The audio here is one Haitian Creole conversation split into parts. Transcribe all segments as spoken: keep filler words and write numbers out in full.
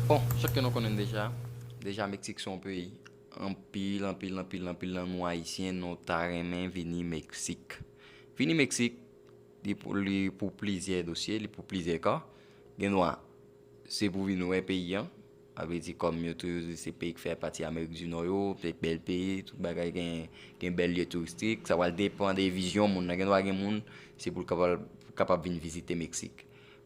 Bon, jan ke nou konnen deja, deja Meksik se yon peyi. Anpil, anpil, anpil, anpil nan nou Ayisyen, nou ta renmen vini Meksik. Vini Meksik, li pou, li pou plizyè dosye, li pou plizyè ka. Gen dwa, se pou vin wè peyi an. Sa vle di, kòm yo toujou di, se peyi ki fè pati Amerik di Nò yo, se bèl peyi, tout bagay gen, gen bèl lye touristik. Sa pral depann de vizyon moun nan. Gen dwa gen moun, se pou l kapab, kapab vin vizite Meksik.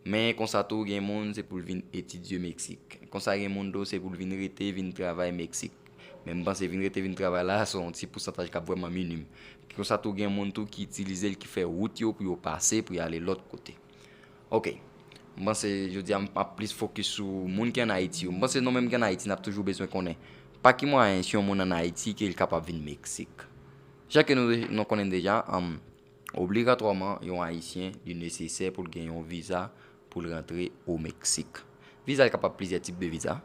Men konsa tou, gen moun, se pou l vin etidye Meksik. Konsa gen moun tou, se pou l vin rete, vin travay Meksik. Men m panse vin rete, vin travay la, se yon ti pousantaj k ap vrèman minim. Konsa tou, gen moun tou ki itilize l, ki fè wout yo pou yo pase, pou y ale lòt kote. Ok. M panse, jodi a, m ap plis fokis sou moun ki ann Ayiti yo. M panse nou menm ki ann Ayiti, n ap toujou bezwen konnen pa ki mwayen, si yon moun ann Ayiti, ke l kapab vin Meksik. Jan ke nou, nou konnen deja, um, obligatwaman, yon Ayisyen, li nesesè pou l gen yon viza pou l rantre o Meksik. Viza, li kapab plizyè tip de viza.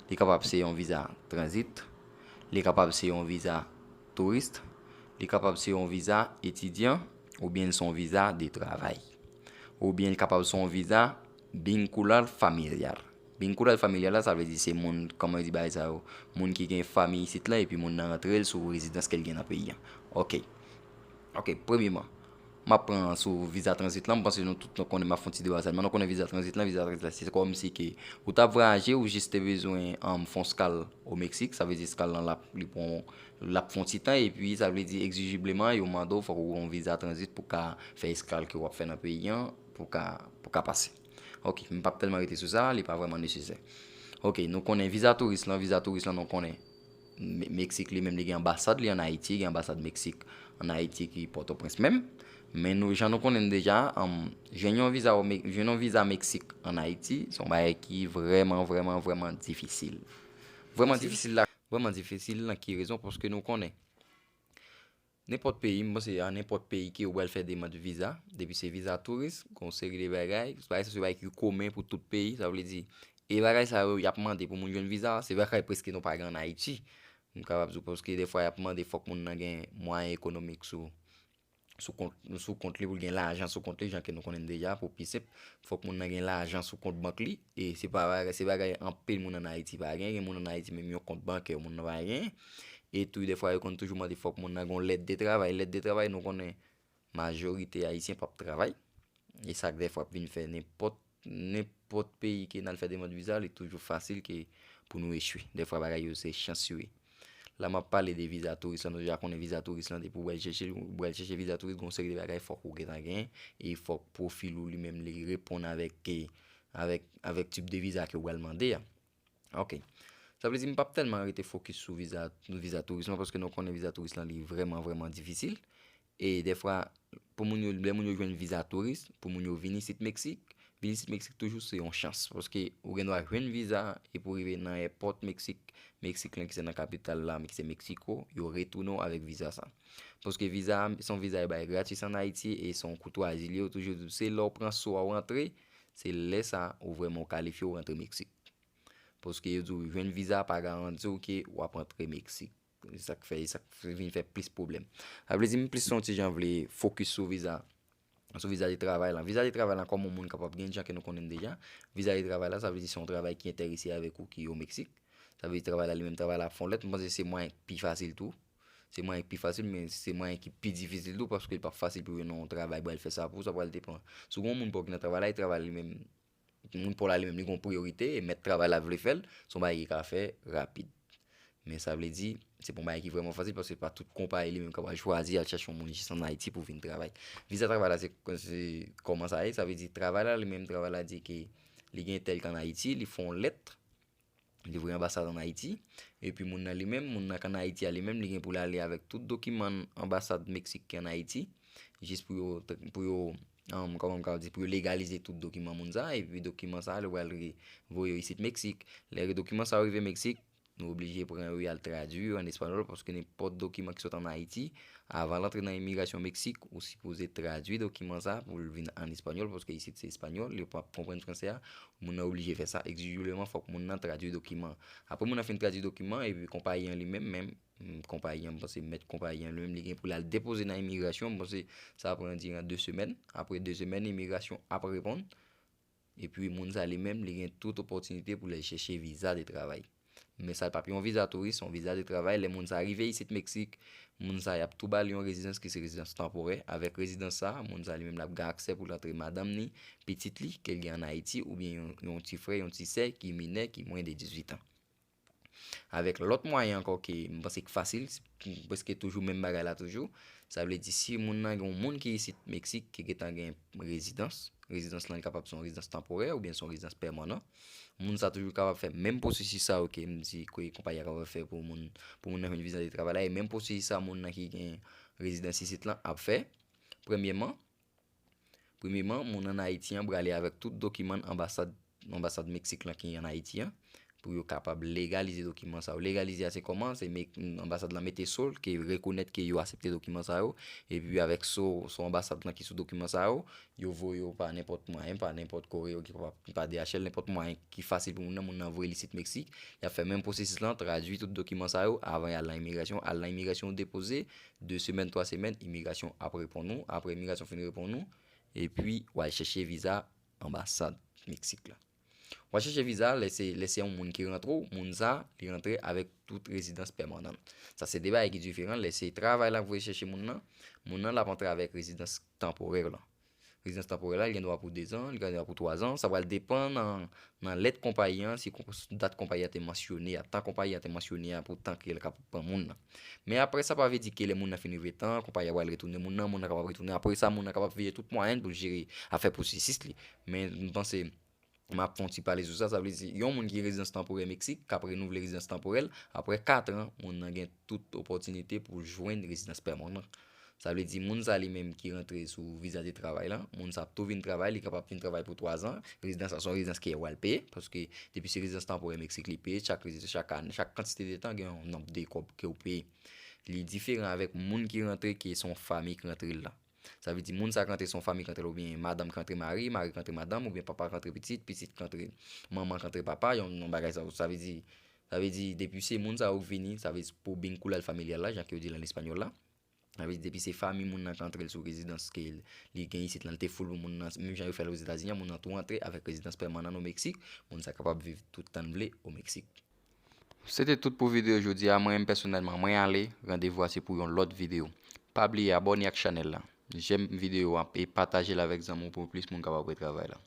Li kapab se yon viza tranzit. Li kapab se yon viza touris. Li kapab se yon viza etidyan. Oubyen se yon viza de travay. Oubyen li kapab se yon viza vinculado familiar. Vinculado familiar la, sa vle di se moun, kòman yo di bagay sa yo, moun ki gen fanmi isit la, epi moun nan rantre l sou rezidans ke l gen nan peyi an. Ok. Ok, premyeman, m ap pran sou viza tranzit lan, m panse nou tout nou konnen, m ap fè yon ti deba sèlman. Nou konnen viza tranzit lan, viza tranzit la, se kòmsi ke ou t ap vwayaje, ou jis te bezwen, um, fè yon eskal o Meksik, sa vle di eskal lan l ap, li pran, l ap fè yon ti tan, epi sa vle di egzijibleman, yo mande w, fòk ou gen yon viza tranzit pou ka fè eskal ke w ap fè nan peyi an, pou ka, pou ka pase. Ok, m p ap tèlman rete sou sa, li pa vrèman nesesè. Ok, nou konnen viza touris lan, viza touris lan nou konnen Me-, Meksik li menm li gen anbasad li ann Ayiti, gen anbasad Meksik ann Ayiti ki Pòtoprens menm. Men nou, jan nou konnen l deja, um, jwenn yon viza o Me-, jwenn yon viza Meksik ann Ayiti, se yon bagay ki vrèman, vrèman, vrèman difisil. Vrèman difisil la, vrèman difisil lan ki rezon, paske nou konnen nenpòt peyi, m panse a nenpòt peyi ke ou pral fè demann viza, depi se viza touris, gen yon seri de bagay, bagay sa se bagay ki komen pou tout peyi, sa vle di, e bagay sa yo y ap mande pou moun jwenn viza, se bagay prèske nou pa gen ann Ayiti. M kapab di w, paske defwa y ap mande fòk moun nan gen mwayen ekonomik sou, sou kont, sou kont li, pou l gen lajan sou kont li, jan ke nou konnen l deja, pou pi senp, fòk moun nan gen lajan sou kont bank li, e se pa bagay, se bagay anpil moun ann Ayiti pa gen, gen moun ann Ayiti menm yon kont bankè moun nan pa gen, e tou defwa yo konn toujou mande fòk moun nan gen yon lèt de travay, lèt de travay nou konnen majorite Ayisyen p ap travay, e sa k defwa ap vin fè nenpòt, nenpòt peyi ke n al fè demann viza, li toujou fasil ke pou nou echwe. Defwa bagay yo se chans yo ye. La m ap pale de viza touris lan, nou deja konnen viza touris lan, depi w pral chèche, w pral chèche viza touris, gen yon seri de bagay fòk ou gentan genyen, e fòk pwofil ou li menm li reponn avèk, e, avèk, avèk tip de viza ke w pral mande a. Ok. Sa vle di m p ap tèlman rete fokis sou viza, viza touris lan, paske nou konnen viza touris lan li vrèman, vrèman difisil. E defwa, pou moun yo, lè moun yo jwenn viza touris, pou moun yo vin isit Meksik, vin isit Meksik toujou se yon chans. Paske ou gen dwa jwenn viza epi w rive nan èpòt Meksik, Meksik lan ki se nan kapital la, ki se Meksiko, yo retounen w avèk viza sa. Paske viza a, se yon viza yo bay gratis ann Ayiti e se yon koutwazi li ye, yo toujou di w, se lè w pran so a w rantre, se lè sa ou vrèman w kalifye w rantre Meksik. Paske yo di w jwenn viza pa garanti w ke w ap rantre Meksik. E sa k fè, e sa k vin fè plis pwoblèm. Sa vle di m plis se yon ti jan vle fokis sou viza, sou viza de travay lan. Viza de travay lan, kòman yon moun kapab gen, jan ke nou konnen l deja. Viza de travay la, sa vle di se yon travay ki enterese avèk ou ki o Meksik. Sa vle di travay la li menm, travay la ap fè yon lèt. M panse se mwayen k pi fasil tou. Se mwayen k pi fasil, men se mwayen ki pi difisil tou, paske li p ap fasil pou jwenn yon travay, bon, l fè sa pou ou, sa pral depann. Si w gen yon moun pa w ki nan travay la, e travay li menm, moun pa w la li menm, li gen yon priyorite, e mèt travay la vle fè l, se yon bagay ki ka fè rapid. Men sa vle di, se pa yon bagay ki vrèman fasil, paske pa tout konpayi li menm k ap chwazi al chèche yon moun jis ann Ayiti pou vin travay. Viza travay la, se, se kòman sa ye, sa vle di travay la, li menm, travay la di ke li gen tèl k ann Ayiti, li fè yon lèt, li voye anbasad ann Ayiti, epi moun nan li menm, moun nan k ann Ayiti a li menm, li gen pou l ale avèk tout dokiman anbasad Meksik ki ann Ayiti, jis pou yo, pou yo, um, kòman m ka di, pou yo legalize tout dokiman moun sa, epi dokiman sa, yo pral re-, voye yo isit Meksik. Lè dokiman sa yo rive Meksik, nou oblije pran yo e al tradui yo an espanyòl, paske nenpòt dokiman ki sot ann Ayiti, avan l antre nan imigrasyon Meksik, ou sipoze tradui dokiman sa pou l vin an espanyòl, paske isit se espanyòl, yo p ap konprann fransè a, moun nan oblije fè sa, egzijibleman, fòk moun nan tradui dokiman. Apre moun nan fin tradui dokiman, epi konpayi an li menm, menm, mm, konpayi an, m panse mèt konpayi an li menm, li gen pou l al depoze nan imigrasyon, m panse sa pran diran de semèn. Apre de semèn, imigrasyon ap reponn. Epi moun sa li menm, li gen tout opòtinite pou l al chèche viza de travay. Men sa pa yon viza touris, se yon viza de travay. Lè moun sa rive isit Meksik, moun sa y ap tou ba li yon rezidans ki se rezidans tanporè. Avèk rezidans sa, moun sa li menm l ap gen aksè pou l antre madanm ni, pitit li, ke l gen ann Ayiti, oubyen yon, yon ti frè, yon ti sè ki minè, ki mwens de dizuit an. Avèk lòt mwayen ankò ke m panse ki fasil, prèske toujou menm bagay la toujou. Sa vle di si moun nan gen yon moun ki isit Meksik, ki gentan gen rezidans, rezidans lan li kapab se yon rezidans tanporè oubyen se yon rezidans pèmanan. Moun sa toujou kapab fè menm pwosesis sa yo ke m di ke konpayi a kapab fè pou moun, pou moun nan jwenn viza de travay la, e menm pwosesis sa moun nan ki gen rezidans isit lan ap fè. Premyèman, premyèman, moun ann Ayiti an prale avèk tout dokiman anbasad, anbasad Meksik lan ki ann Ayiti an, pou yo kapab legalize dokiman sa yo. Legalize a se kòman? Se me-, anbasad lan mete so l, ke rekonèt ke yo aksepte dokiman sa yo, epi avèk so, so anbasad lan ki sou dokiman sa yo, yo voye yo pa nenpòt mwayen, pa nenpòt koreyo, ki pa, ki pa D H L, nenpòt mwayen ki fasil pou moun nan, moun nan voye l isit Meksik. Y ap fè menm pwosesis lan, tradui tout dokiman sa yo, avan y al nan imigrasyon. Al nan imigrasyon, depoze, de semèn, twa semèn, imigrasyon ap reponn ou. Apre imigrasyon fin reponn ou, epi w al chèche viza anbasad Meksik la. W al chèche viza, lè se, lè se yon moun ki rantre w, moun sa, li rantre avèk tout rezidans pèmanan. Sa se de bagay ki diferan. Lè se travay la voye chèche moun nan, moun nan l ap antre avèk rezidans tanporè lan. Rezidans tanporè la, li gen dwa pou dezan, li gen dwa pou twazan. Sa pral depann nan, nan lèt konpayi an, si kon-, dat konpayi a te mansyone a, tan konpayi a te mansyone a pou tan ke l ka pran moun nan. Men apre sa, pa vle di ke lè moun nan fin rive tan, konpayi a pral retounen moun nan, moun nan kapab retounen. Apre sa, moun nan kapab veye tout mwayen pou l jere afè pwosesis li. Men m panse, m ap fè yon ti pale sou sa, sa vle di, yon moun ki gen rezidans tanporè Meksik, k ap renouvle rezidans tanporè l, apre kat an, moun nan gen tout opòtinite pou l jwenn rezidans pèmanan. Sa vle di, moun sa li menm ki rantre sou viza de travay la, moun sa ap tou vin travay, li kapab vin travay pou twa zan. Rezidans sa se yon rezidans ke w al peye, paske depi se rezidans tanporè Meksik li peye, chak rezidans, chak ane, chak kantite de tan gen yon nonb de kòb ke w peye. Li diferan avèk moun ki rantre ke se yon fanmi ki rantre l la. Sa vle di, moun sa k rantre se yon fanmi k rantre l, oubyen madanm k rantre mari, mari k rantre madanm, oubyen papa k rantre pitit, pitit k rantre manman, k rantre papa, yon, yon bagay sa. Sa vle di, sa vle di, depi se moun sa yo k vini, sa vle di pou bingo la familial la, jan ke yo di l an espanyòl la. Sa vle di, depi se fanmi moun nan k antre l sou rezidans ke l, li gen isit lan, l te fou l pou moun nan, menm jan yo fè l Ozetazini an, moun nan tou antre avèk rezidans pèmanan o Meksik, moun sa kapab viv tout tan l vle o Meksik. Se te tout pou videyo jodi a. Mwen menm pèsonèlman, mwen ale. Randevou a se pou yon lòt videyo. Pa bliye abòne ak chanèl la, jèm videyo a e pataje l avèk zanmi w pou plis moun kapab wè travay la.